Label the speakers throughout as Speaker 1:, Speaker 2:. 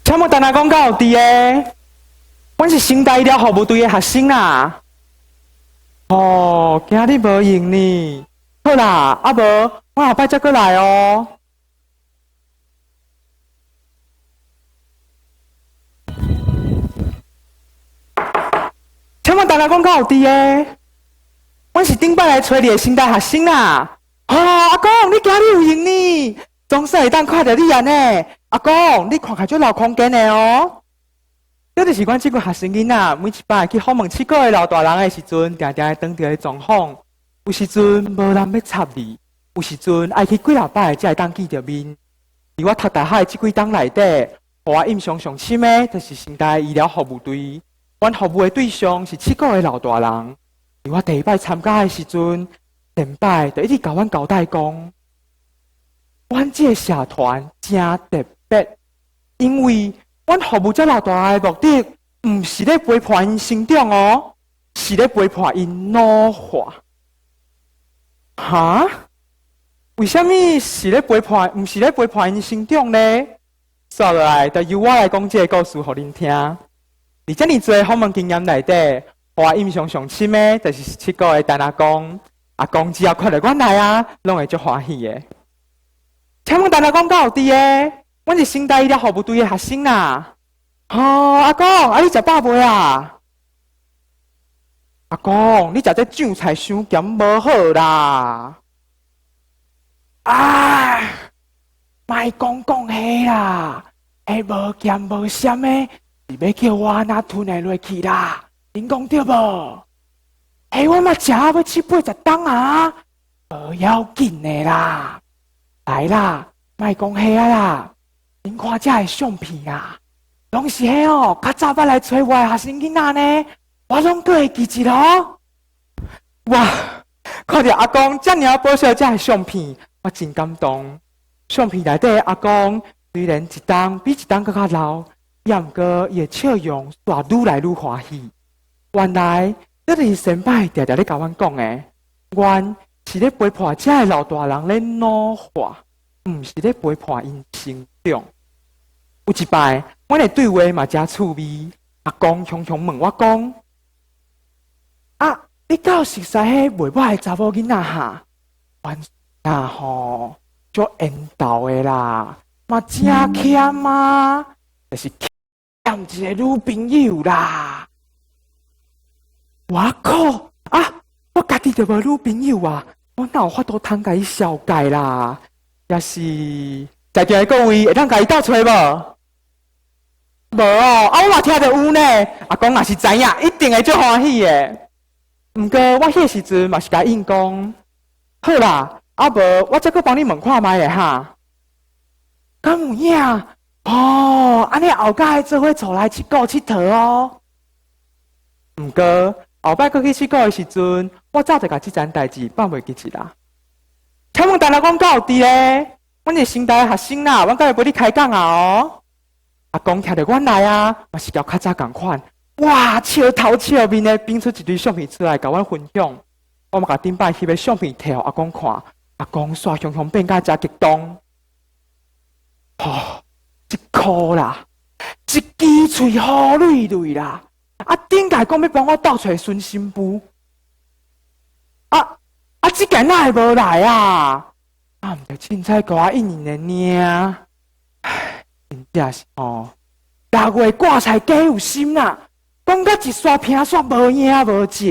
Speaker 1: 請問陳阿公敢有佇的？阮是成大醫療服務隊的學生啦。哦，今日無閒呢。好啦，啊無，我後擺才閣來哦。請問陳阿公敢有佇的？阮是頂擺來揣你的成大學生啦。哦，阿公，你今日有閒呢？總算會當看著你按呢。阿公，你看起來足老空間的哦。這就是阮這群學生囡仔，每一擺去訪問七股的老大人的時陣，定定會當著的狀況。有時陣無人欲插你，有時陣愛去幾若擺才會當見著面。佇我讀大學的這幾冬內底，予我印象上深的，就是成大醫療服務隊。阮服務的對象是七股的老大人。佇我第一擺參加的時陣，前擺就一直共阮交代講，阮這个社團誠特別，因為阮服務這老大人的目的，毋是咧陪伴𪜶成長哦，是咧陪伴𪜶老化。哈？為啥物是咧陪伴，毋是咧陪伴𪜶成長呢？煞落來，就由我來講這个故事予恁聽。佇遮爾濟訪問經驗內底，予我印象上深的，就是七股的陳阿公。阿公只要看著阮來啊，攏會足歡喜的。請問陳阿公敢有佇的？阮是成大醫療服務隊的學生啦。哦，阿公，啊你食飽未啊？阿公，你食這醬菜傷鹹無好啦！啊，莫講講彼啦，彼無鹹無鹹的，是欲叫我按怎吞會落去啦？恁講對無？彼我嘛食啊欲七八十冬啊，無要緊的啦。來啦，莫講彼啊啦，恁看這的相片啊，攏是彼哦，較早捌來揣我的學生囡仔呢。我攏閣會記得哦！哇，看著阿公遮爾仔保守這个相片，我真感動。相片內底的阿公雖然一冬比一冬閣較老，也毋過伊的笑容煞愈來愈歡喜。原來這就是先擺定定咧共阮講的，阮是咧陪伴這个老大人咧老化，毋是咧陪伴𪜶成長。有一擺，阮的對話嘛誠趣味，阿公雄雄問我講。啊！你敢有熟似彼賣抹的查某囡仔哈？阮孫吼，足緣投的啦，嘛誠俭啊，就是欠一个女朋友啦。我靠！啊，我家己就無女朋友啊，我哪有法度通共伊紹介啦？抑是在場的各位會當共伊鬥揣無？無哦，啊我嘛聽著有呢。阿公若是知影，一定會足歡喜的。毋過我彼个時陣嘛是共應講，好啦，啊無我再閣幫你問看覓咧哈。敢有影？哦，按呢後擺會做伙帶來七股𨑨迌哦。毋過後擺閣去七股的時陣，我早就共這層代誌放袂記得啦。請問陳阿公敢有佇咧？阮是成大的學生啦，阮敢會陪你開講啊哦。阿公聽著阮來啊，嘛是共較早仝款。哇！笑頭笑面的變出一堆相片出來，共阮分享。我嘛共頂擺翕的相片提予阿公看，阿公煞雄雄變甲誠激動。吼，這箍啦，一支喙好蕊蕊啦。啊，頂擺講欲幫我鬥揣孫新婦。啊啊，這擺哪會無來啊？啊，毋著凊彩共我應應的爾。唉，真正是吼，六月割菜假有心啦。講甲一煞平煞無影無跡。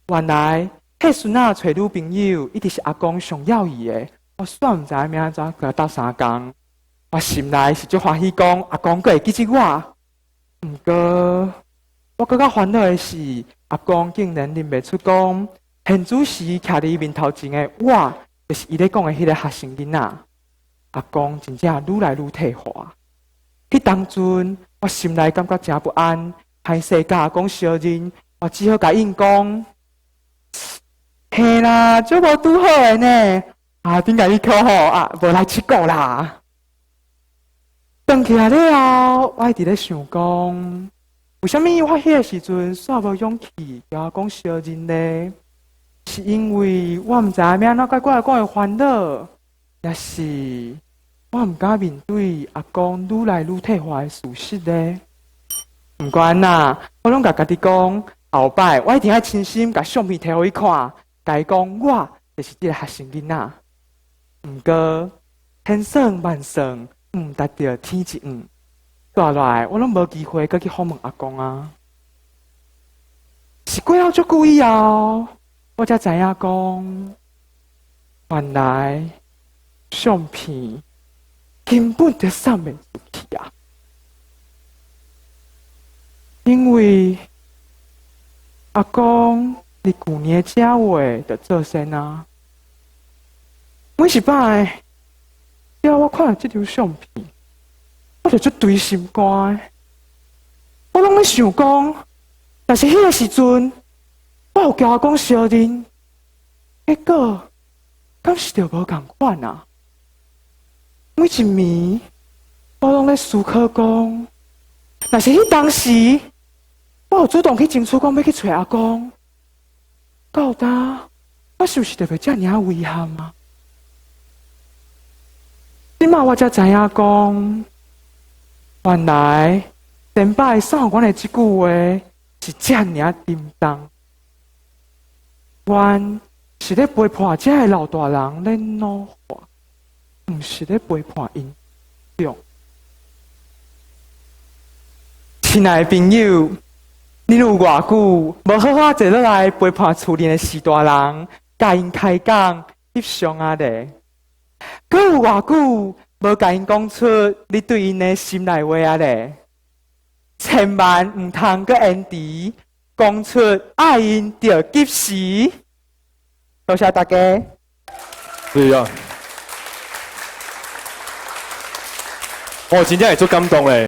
Speaker 1: 原來，彼孫仔揣女朋友一直是阿公上要伊的，我煞毋知影欲按怎共伊鬥相共。我心內是足歡喜，講阿公閣會記得我。毋過，我閣較煩惱的是，阿公竟然認袂出講，現主時徛佇伊面頭前的我，就是伊咧講的彼个學生囡仔。阿公真正愈來愈退化。彼當陣，我心內感覺誠不安，歹勢共阿公相認，我只好共應講：嘿啦，足無拄好的呢。啊，頂擺你可好啊，無來七股啦。轉起來了後，我一直咧想講，為啥物我彼个時陣煞無勇氣共阿公相認呢？是因為我毋知影欲按怎解決阿公的煩惱，抑是？我毋敢面對阿公愈來愈退化的事實咧。毋管怎，我攏共家己講，後擺我一定愛親身共相片提予伊看，共伊講我就是這个學生囡仔。毋過千算萬算，毋達著天一黃，紲落來我攏無機會閣去訪問阿公啊。是過了足久以後，我才知影講，原來相片根本就送袂出去啊！因為阿公佇舊年正月就做仙啊。每一擺，只要我看著這張相片，我就足捶心肝的。我攏咧想講，若是彼个時陣，我有共阿公相認，結果敢是著無仝款啊！每一暝，我攏咧思考講，若是彼當時，我有主動去爭取講欲去揣阿公，到今我是毋是就袂遮爾仔遺憾啊？這馬我才知影講，原來前擺送予阮的這句話是遮爾仔沉重。阮是咧陪伴這个老大人咧老化，毋是咧陪伴𪜶長。親愛的朋友，恁有偌久無好好坐落來陪伴厝裡的序大人，共𪜶開講翕相仔咧？閣有偌久無共𪜶講出你對𪜶的心內話仔咧？千萬毋通閣延遲，講出愛𪜶著及時。多謝大家。
Speaker 2: 是啊，我真正會足感動咧。